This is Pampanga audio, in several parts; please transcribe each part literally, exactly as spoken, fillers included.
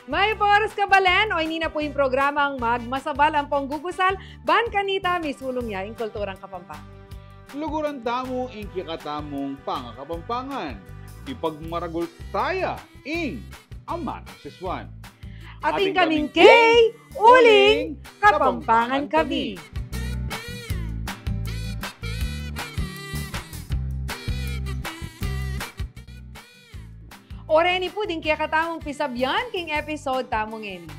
Mayap a oras, kabalen, o ini na pu ing programang Magmasabal ampong Gugusal, ban kanita misulung ya ing kulturang Kapampangan. Luguran tamu ing kekatamung pangakapampangan. Ipagmaragul taya ing Amanung Sisuan. Atin kaming kay uling Kapampangan kami. O reni pu ding kekatamung pisabian king episode tamu ngeni.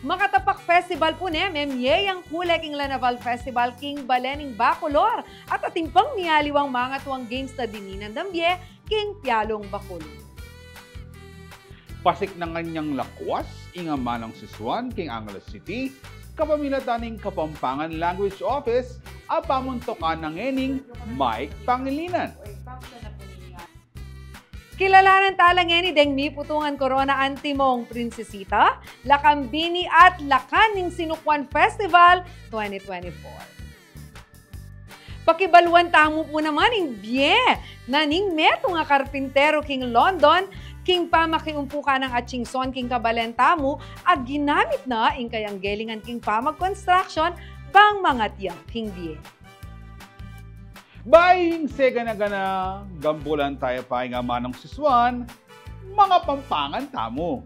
Makatapak Festival pu ne, memie yang kule king La Naval Festival king balen ning Bacolor, at atin pang mialiwang mangatuang games na dininan dang bie king Pialong, Bacolod. Pasiknangan yang lakwas ing Amanung Sisuan king Angeles City, kapamilatan ning Kapampangan Language Office, a pamuntukan na ngening Mike Pangilinan. Kilalanan tala ngeni deng miputungan korona antimong Prinsesita, Lakang Bini at Lakan ning Sinukuan Festival twenty twenty-four. Pakibaluan tamu pu naman ing bie na ning metung a karpinteru king London, king pamakiumpukan nang atsingson king kabalen tamu, a ginamit na ing kayang gelingan king pamag-construction bang mangatiyap king bie. Bayu ing segana-gana, gambulan taya pa ing Amanung Sisuan, makapampangan tamu.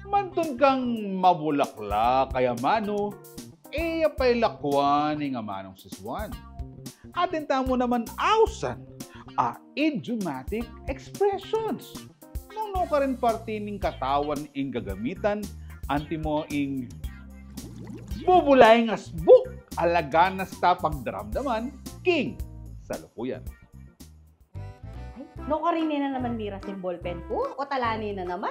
Mantun kang mabulaklak a amanu, e ya pa ilakwan ing Amanung Sisuan. Atin tamu naman ausan a idiomatic expressions. Nung nukarin parti ning katawan ing gagamitan, antimo ing bubula ing asbuk, alaga na sta pagdaramdaman king salukuyan. Ay, nukarin ne na naman miras ing ballpen ku? O tala ne na naman?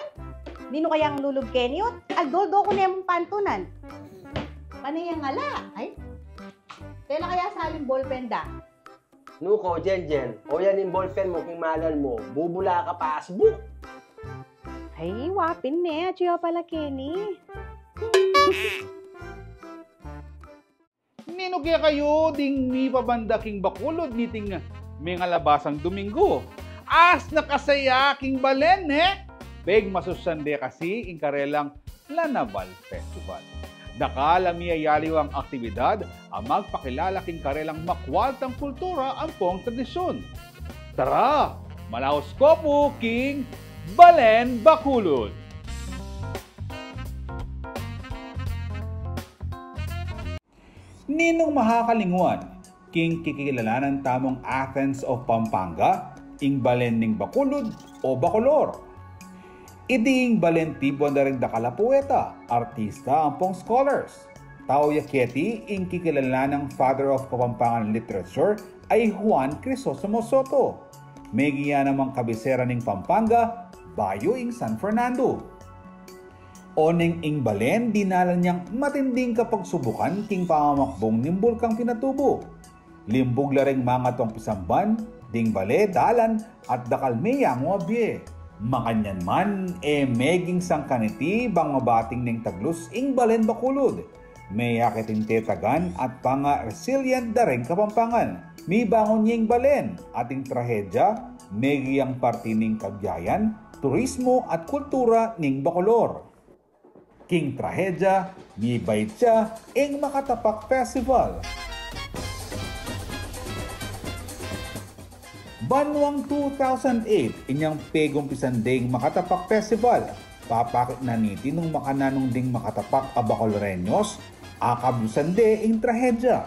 Ninu kayang lulub keni? O, aldoldo ku ne mung pantunan. Pane yang ala? Ay, tela kaya saling ballpen da? Nuko, Jenjen, o yan ing ballpen mu king malal mu, bubula ka pa asbuk. Ay, wapin ne, atyu pala keni. Ninu kekayu ding mipabanda king Bacolod niting mengalabasang Dominggu? Asna kasaya king balen, ne? Pegmasusan de kasi ing karelang La Naval Festival. Dakal a miyayaliwang aktibidad a magpakilala king karelang makwaltang kultura ampong tradisyun. Tara, malaus ko pu king Balen Bacolod! Ninung makakalingwan king kikilalanan tamung Athens of Pampanga, ing balen ning Bacolod o Bacolor. Iti ing balen tibuan da ring dakal a puweta, artista, ampong scholars. Tau ya keti ing kikilalanan nang father of Kapampangan literature a i Juan Crisostomo Soto. Megia namang kabisera ning Pampanga, bayu ing San Fernando. Oneng ing balen, dinalan yang matinding kapagsubukan king pamamakbung ning Bulkang Pinatubo. Limbug la ring mangatuang pisamban ding bale, dalan, at dakal meyangu a bie. Makanyan man, e meging sangkan iti bang mabating ning taglus ing balen Bacolod. Meyakit ing tetagan at panga-resilient da ring Kapampangan. Mibangun ya ing balen at ing trahedya, megia yang parti ning kabiayan, turismo at kultura ning Bacolor. King trahedya, mibait ya ing Makatapak Festival. Banuang two thousand eight inyang pegumpisan ding Makatapak Festival. Papakit na niti nung makananung ding makatapak a Bacoloreños, akabyusan de ing trahedya.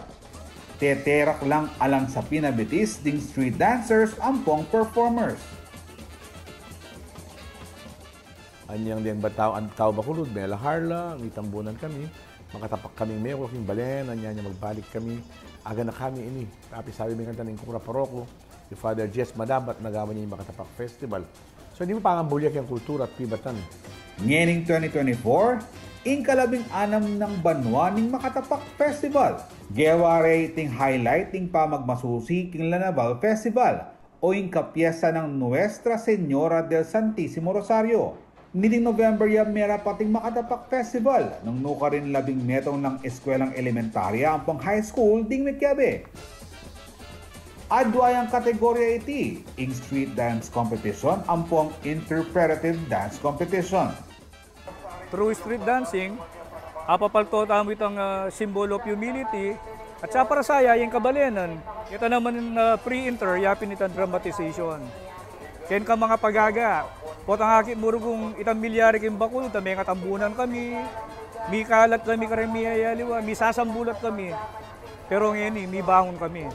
Teterak lang alang sapin a bitis ding street dancers ampong performers. Anyang deng tau, tau Bacolod, melaharla, mitambunan kami, makatapak kaming meko king balen, anyang magbalik kami, aga na kami ini. Tapi sabi mi kanita ning kura paroko, i Father Jess Madabat, nagawan ya ing Makatapak Festival. So, ini pu pangambul ya king kultura at pibatan. Ngening twenty twenty-four, ing kalabing anam nang banua ning Makatapak Festival. Gewa re iting highlight ning pamagmasusi king La Naval Festival o ing kapiesta nang Nuestra Señora del Santísimo Rosario. Niting November ya merapat ing Makatapak Festival, nung nukarin labing metung nang eskuelang elementarya ampong high school ding mekiabe. Adwa yang kategorya iti, ing street dance competition ampong interpretive dance competition. Through street dancing, apapalto tamu itang, ah, symbol of humility, at sa para saya, ing kabalenan, ita naman, ah, pre-inter, yapin itang dramatization. Ken ka mga pagaga, potang akit mu rugung itang milyari king Bacolod, ta mengatambunan kami, mikalat kami kareng miyayaliwa, misasambulat kami. Pero ngeni, mibangun kami.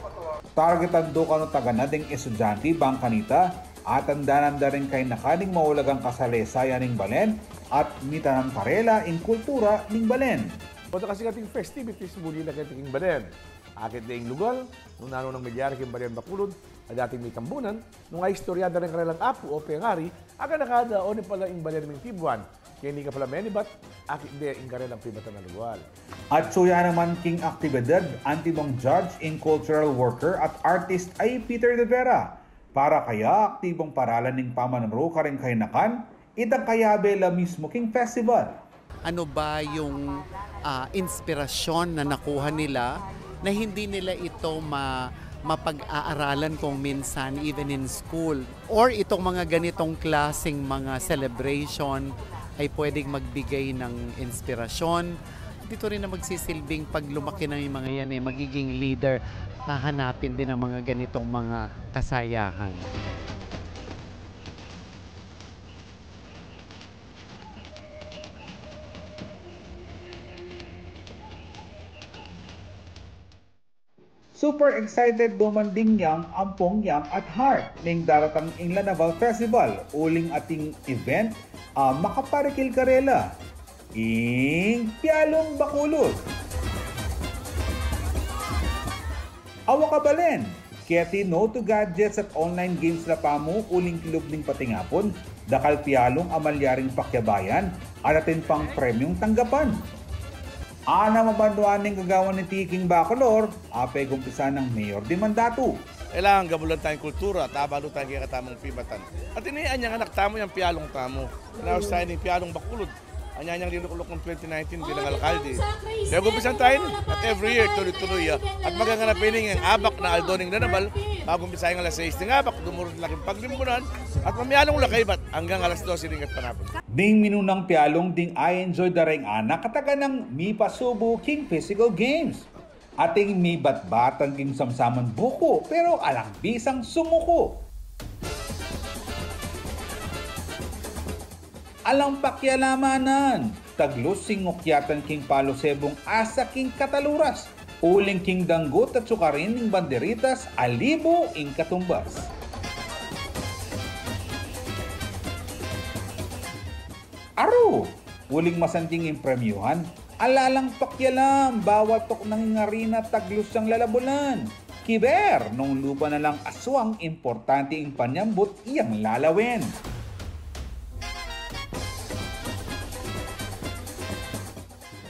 Targetan do kanu taganad ing estudyante bang kanita, atandanan da ring kainakan ing maulagang kasalesayan ning balen at mitanam karela ing kultura ning balen. Potang kasi kating festivities, muli na keti king balen. Akit da ing lugal, nung nanu nang milyari king balen Bacolod, a dating mitambunan, nung aistorya da ring karelang apu o pengari, aganaka da o ni pala ing balen ming tibuan, keni ka pala menibat, akit de ing karelang pibatan a lugal. At suya naman king aktibidad, antimong judge ing cultural worker at artist ay Peter de Vera. Para kaya aktibong paralan ning pamanuru karing kainakan, itang kayabe la mismo king festival. Ano ba yung, ah, inspirasyon na nakuha nila na hindi nila ito ma-, mapag-aaralan kung minsan, even in school? Or itong mga ganitong klaseng mga celebration ay pwedeng magbigay ng inspirasyon. Dito rin na magsisilbing pag lumaki na yung mga yan, eh, magiging leader, hahanapin din ang mga ganitong mga kasayahan. Super excited do man ding Yang ampong Yang at Heart ning daratang ing Lanaval Festival, uling ating event, ah, makaparikil karela ing Pialong Bacolod. Awa kabalen, keti no to gadgets at online games la pamu uling kilub ning patingapun, dakal pialong a malyaring pakyabayan, at atin pang premyung tanggapan. Ana mabanwa ning gagawan niti king Bacolor, apay gumpisa nang mayor di mandatu. Kailangan gamulan tayong kultura, tabalu tayong kekatamung pibatan. At ini, anyang anak tamu, yang pialong tamu. Naus tayo ning Pialong Bacolod. Anyang linukluk ng twenty nineteen bilang alkalde. Kaya gumpisan tayo, at every year, tuloy-tuloy, ah. At maganganap ini ing abak na aldo ning Lanaval, bagu umpisa ing alas sais ning abak, dumurun la king paglimbunan, at mamialong la kaybat anggang alas dose ning gatpanapun. Ding minunang pialong ding a-enjoy da reng anak, kataganang mipasubu king physical games. Ating mibatbatan king samsaman buku, pero alang bisang sumuku. Alang pakialamanan, taglus ing ukyatan king Palo Sebong asak king kataluras. Uling king danggut at sukarin ning banderitas, alibu ing katumbas. Aru, uling masanting ing premyuhan, ala lang pakialam, bawal tuknang ing arena, taglus yang lalabulan. Kiber, nung lupa na lang aswang, importante ing panyambut, yang lalawen.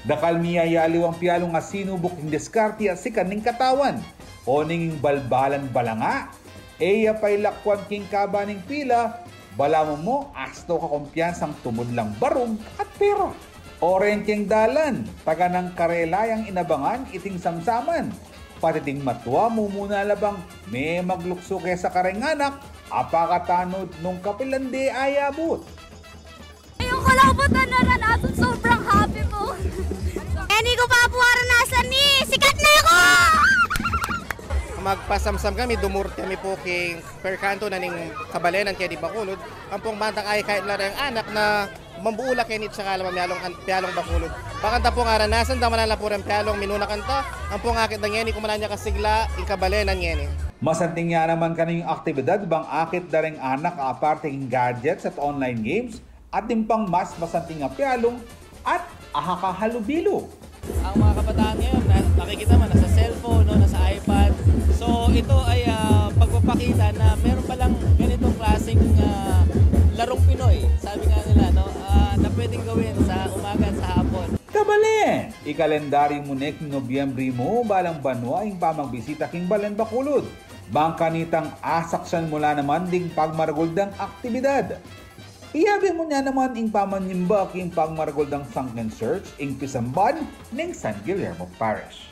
Dakal miyayaliwang pialong a sinubuk ing diskarte a sikan ning katawan. O ning balbalan balanga, e ya pailakuan king kaba ning pila, balamu mu astu ka kumpiyansang tumud lang barug at pera. O reng king dalan, taganang karela yang inabangan iting samsaman. Pati ding matua mumuna la bang me magluksu kesa kareng anak, apakatanud nung kapilan de ayabut. Ayoko lang po tanaran, aso, sobrang happy po. Ngeni ko pa po aranasan ni, sikat na ako! Magpasamsam kami, dumurut kami po king perkanto na ning kabalenan keni Bacolod. Ampong bantang ay kahit la reng anak na mambuula keni at saka la mamialong, pialong Bacolod. Bakanta pong aranasan, damanan la po reng pialong minuna kanta, ampong akit da ngeni kumanan ya kasigla ing kabalenan ngeni. Masanting ya naman kaning aktibidad bang akit da reng anak aparte king gadgets at online games, atin pang mas masanting a pialong at akakahalubilo. Ang mga kabataan ngayon, na, nakikita mo, nasa cellphone, no, nasa iPad. So, ito ay, ah, pagpapakita na meron palang ganitong klaseng, ah, larong Pinoy, sabi nga nila, no, ah, na pwedeng gawin sa umaga at sa hapon. Kabalen, ikalendaryu mu ne king Nobyembre mu balang banua ing pamagbisita king Balen Bacolod. Bang kanitang asaksian mu la naman ding pagmaragul dang aktibidad. Iyabe mu ne naman ing pamanyimba king pagmaragul dang Sunken Church ing pisamban ning San Guillermo Parish.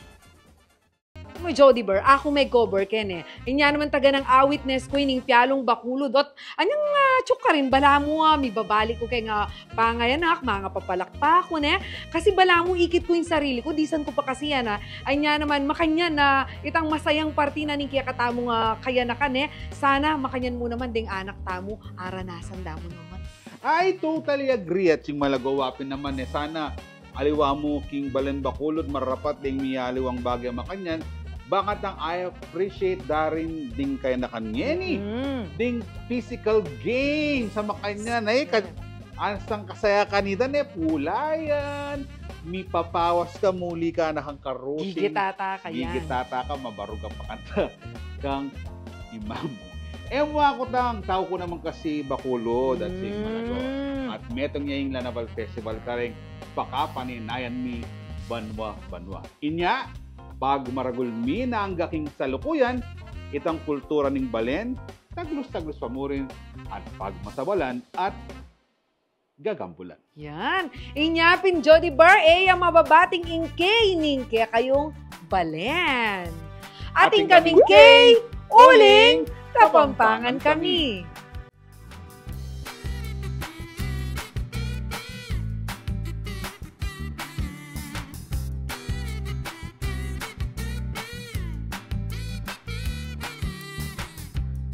Jody Bar, aku me-cover keni. Inya naman taganang awit ne, Squinting Pialong Bacolod. Ot anyang, ah, tsuk karin, balamu, ah, mibabalik ku keng, ah, pangayanak, mangapapalakpak ku ne. Kasi balamu ikit ku ing sarili ku, disan ku pa kasi yan, ah. Inya naman, makanyan na itang masayang parti na ning kekatamung, ah, kayanakan ne. Sana makanyan mu naman deng anak tamu, aranasan da mu naman. I totally agree, Atsing Malagawa pin naman, e. Sana aliwa mu king balen Bacolod, marapat deng miyaliwang bage makanyan. Bakantang I appreciate da rin ding kayanakan ngeni. Mm. Ding physical games a makanyan, e. Ka-, ansang kasaya kanita ne, pulayan, mipapawas ka, muli ka na kang karusing. Gigitata ka yan. Gigitata ka, mabarug a pakanta kang imamu. E mu aku tang tau ku naman kasi Bacolod, Atsing Malagawa. Mm. At metung ya ing Lanaval Festival kareng pakapaninayan mi banwa-banwa. Inya, pagmaragul mi na angga king salukuyan itang kultura ning balen, taglus-taglus pa mu rin at pagmasabalan at gagambulan. Yan. Inya pin, Jody Bar, e ya mababating ing keni ning kekayung balen. Atin kaming keni, uling Kapampangan kami.